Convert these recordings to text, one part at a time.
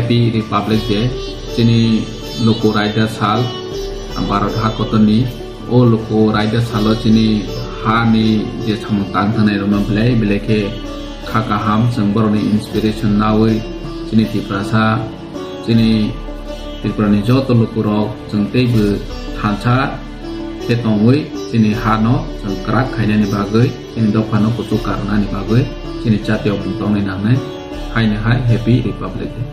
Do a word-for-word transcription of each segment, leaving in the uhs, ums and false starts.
Happy Republic Day, chini luku raida sal, Bharat ha kotorni. O luku raida salo chini hani je samung tang thanai rokno belai belai khe kha kaham, chwng borokni inspiration nawi chini Tiprasa, chini Tripurani joto lukurok chwng teibo thansa khe tongwi chini hano chwng kwrak khainani bagwi, chini dophano kuchuk karnani bagwi chini jatiyokni tongnai nangnai. Haino hai Happy Republic Day.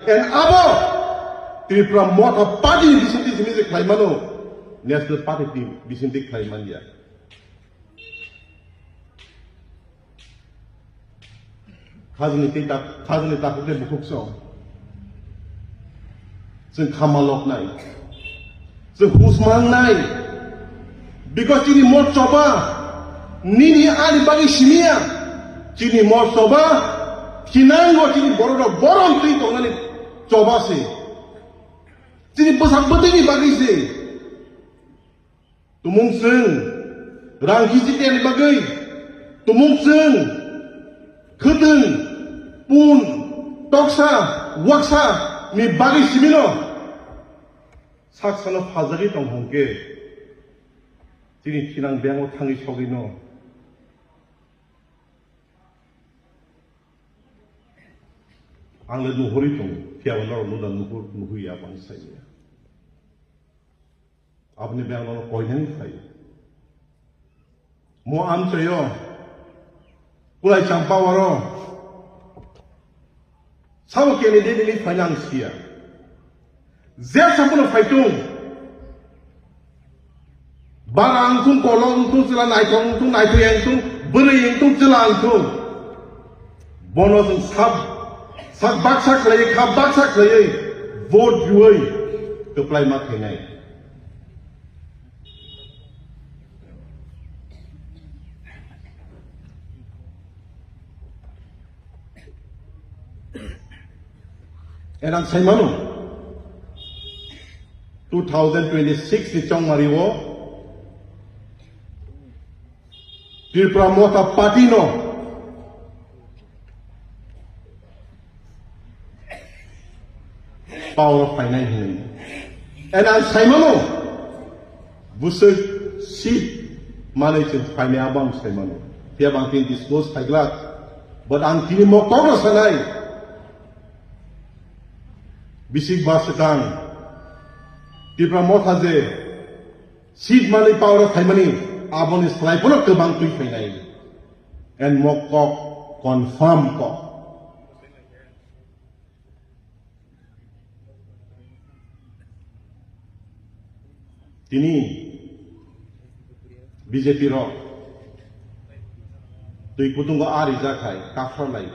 And abo Tripura Motha Party ni bisingtwi simi se khlai mano, National Party ni bisingtwi khlai man ya. Khajni tei tak-, khajni takhuk tei bukhuk song. Chwng khamaloknai. Chwng husmangnai. Because chini mor choba, nini ani bagwi simiya. Chini mor choba, thinango chini bororok borom twi tongnani choba se. Chini bwsak bwtwini bagwi se. Tumung chwng rang kisi teni bagwi, tumung chwng khwtwng, pun, toksa, waksa ni bagwi simino saksano phajagwi tong hwnkhe, chini thinang beng o thangwi sogwino ang le nuhuri tongo, phiya bo norok nuna nuhur, nuhuri ya bang sai ya. Aboni beng no koinani phai. Mo amchoyo, kulai champawaro, sabo kene de nini phaina ang siya. Je sabuno phaitung, bara ang thung, kolok ang thung, chwla naithok ang thung, naithok ang thung, bwrwi ang thung, chwla ang thung. Bono chwng sak, sak baksa khlaiwi, kha baksa khlaiwi vote rwui kwplai ma khainai. Enang saimano, two thousand twenty-six ni chongmari o Tripura Motha Party no power o phainai hinwi. And ang saimano, bwswk seat manwi chwng phainai abo ang saimano. Phiya bang tini disclose khaiglak, but ang tini mo kokno sanai. Bisik ba swkang Tripura Motha je seat manwi power o phaimani, aboni slai phano kwbang twi phainai. And mo kok confirm kok. Tini B J P rok twi kutung o ari jakhai kaphra lai.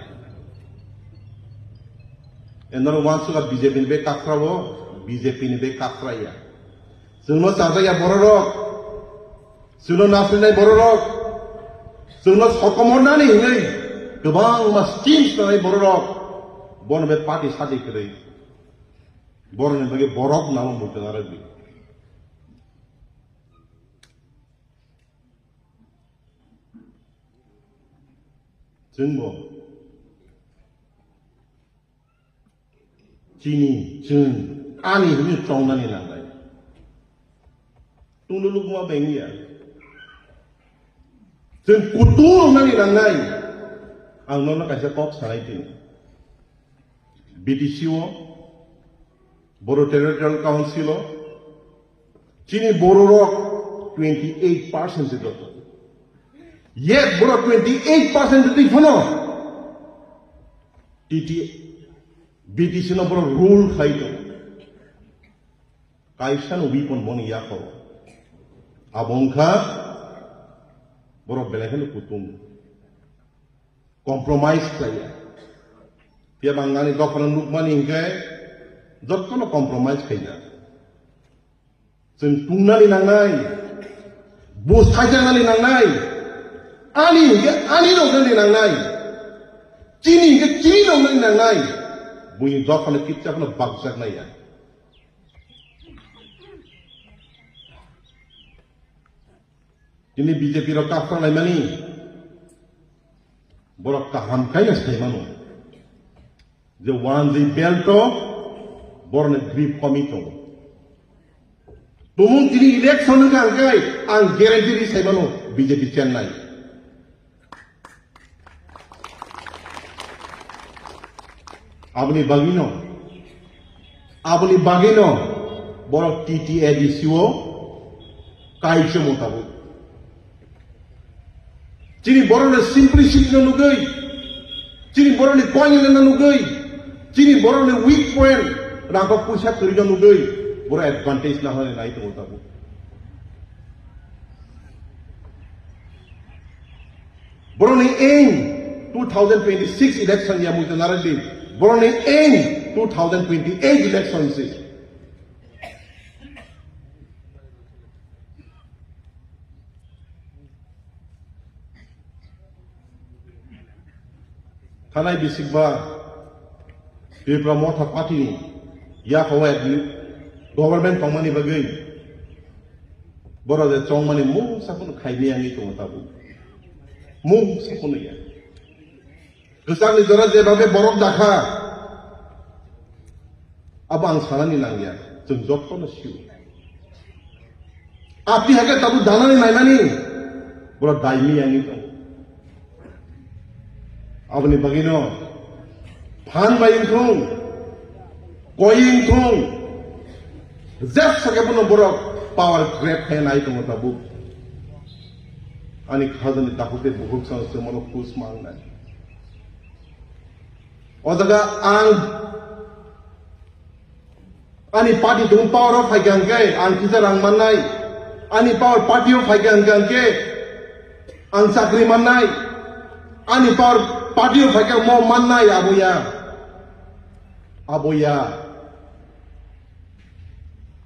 Enoro wansuka B J P ni be kaphra o, B J P ni be kaphra ya. Chwngno chajak ya bororok. Chwngno nasrinai bororok, chwngno sokomornani hinwi kwbangma schemes nanai bororok, bono be party sadi kwrwi, boroni bagwi borok namo muchung arwgwi. Chwngbo chini, chwng, ani hwnwi chongnani nangnai. Tunglu lukma bengya. Chwng kutung wngnani nangnai. Ang nono kaisa kok sanai tini. B T C o, Bodo Territorial Council o, chini bororok twenty eight percent se joto. Yet borok twenty eight percent twi phano T T, B T C no borok rule khai tongo. Kaisa no weapon boni yakhoro. Abo wngkha borok belai kheno kutung. Compromise khlaiya. Phiya bang ani dophano nukmani hinkhe jottono compromise khaijak. Chwng tungnani nangnai, buj thaijaknani nangnai, ani hinkhe ani roknani nangnai. Chini hwnkhe chini nongni nangnai. Buini dophano kitsa phano bakjaknai ya. Tini B J P rok kaphra laimani, borok kaham kaiya sai mano je one G belt o borokni grip komi tongo. Tumung tini election wngkha hwnkhe ang guarantee ri sai mano B J P chennai. Aboni bagwino, aboni bagwino borok T T A D C o kaisa mo tabuk. Chini borokni simplicity no nugwi, chini borokni koinene no nugwi, chini borokni weak point, rangkok puisa kwrwi no nugwi, borok advantage na hwnwi nai tongo tabuk. Borokni aim two thousand twenty-six election ya muitu naradi. Borokni aim two thousand twenty-eight election si. Thanai bisikba Tripura Motha Party ni yakhao government tongmani bagwi borok je chongmani mungsa phano khaimani tongo tabuk. Mungsa phano ya. Kwchangni jora jebabe borok dakha, abo ang sanani nangya, chwng jotono sio. Ati hakhe tabuk danani naimani, borok daimi yangwi tongo. Aboni bagwino phan bai wngthung, koi wngthung, jesa khe bono borok power grab khai nai tongo tabuk. Ani khajani takhuk tei bukhuk chwng chwngmano khus ma wngnai. O jaga ang ani party tung power o phaikha hwnkhe ang kisa rang mannai, ani power party o phaikha hwnkhe ang chakri mannai, ani power party o phaikha mo mannai, abo ya, abo ya.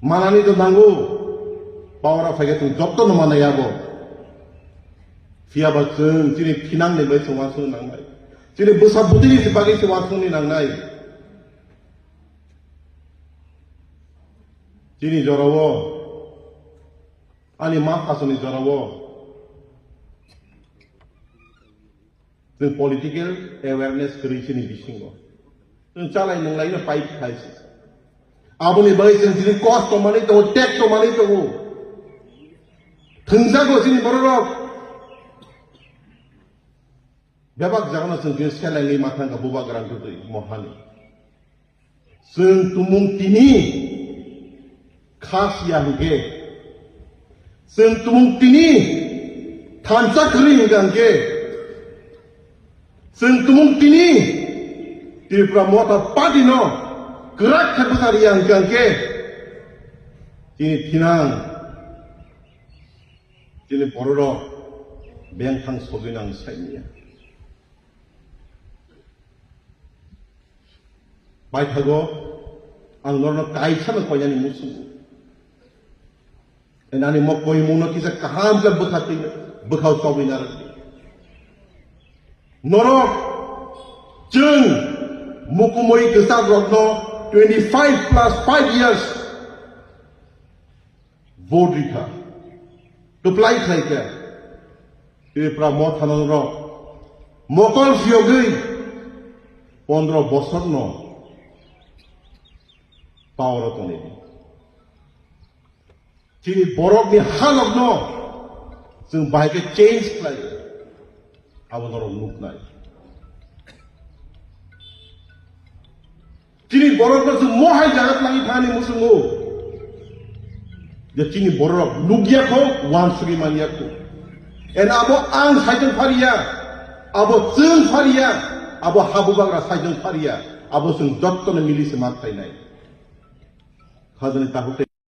Manani to nango, power o phaikha chwng jotono manai abo. Phiya ba chwng chini thinang ni bai chwng uansukna nangnai. Chini bwsa bwtwi ni bagwi se uansukni nangnai. Chini jorao, ani ma phasani jorao, chwng political awareness kwrwi chini bisingo. Chwng chalai nunglaino pai khaisi. Aboni bagwi chwng chini kosto manwi tongo, tekto manwi tongo. Thwngjago chini bororok. Bebak jagano chwng khe selengwi ma thangkha bubagra kwtwi mohani. Chwng tumung tini khasiya hwnkhe, chwng tumung tini thansa kwrwi hwnkha hwnkhe, chwng tumung tini Tripura Motha Party no kwrak khe bwchariya hwnkha hwnkhe, chini thinang Chini bororok bengthang sogwi nang saimanya. Paithago ang norno kaisano koinani muchungo. Nani mo koimungno kisa kaham khe bwkha twi, bwkhao chobwi narwkdi. Norok chwng mukumui kwchak rokno twenty five plus five years vote rikha, kwplai khlaikha, Tripura Motha no norok mokol phiyogwi pondro bosorno power o tonwi di. Chini borokni halokno chwng bahai khe change khlai, abo norok nuknai. Chini borokno chwng mohai jaga twlangwi thani muchungo. Je chini borok nukya kho, uansugwi manya kho. En abo ang saichung phariya, abo chwng phariya, abo habubagra saichung phariya, abo chwng jottono mili se ma khlainai. Khajani takhuk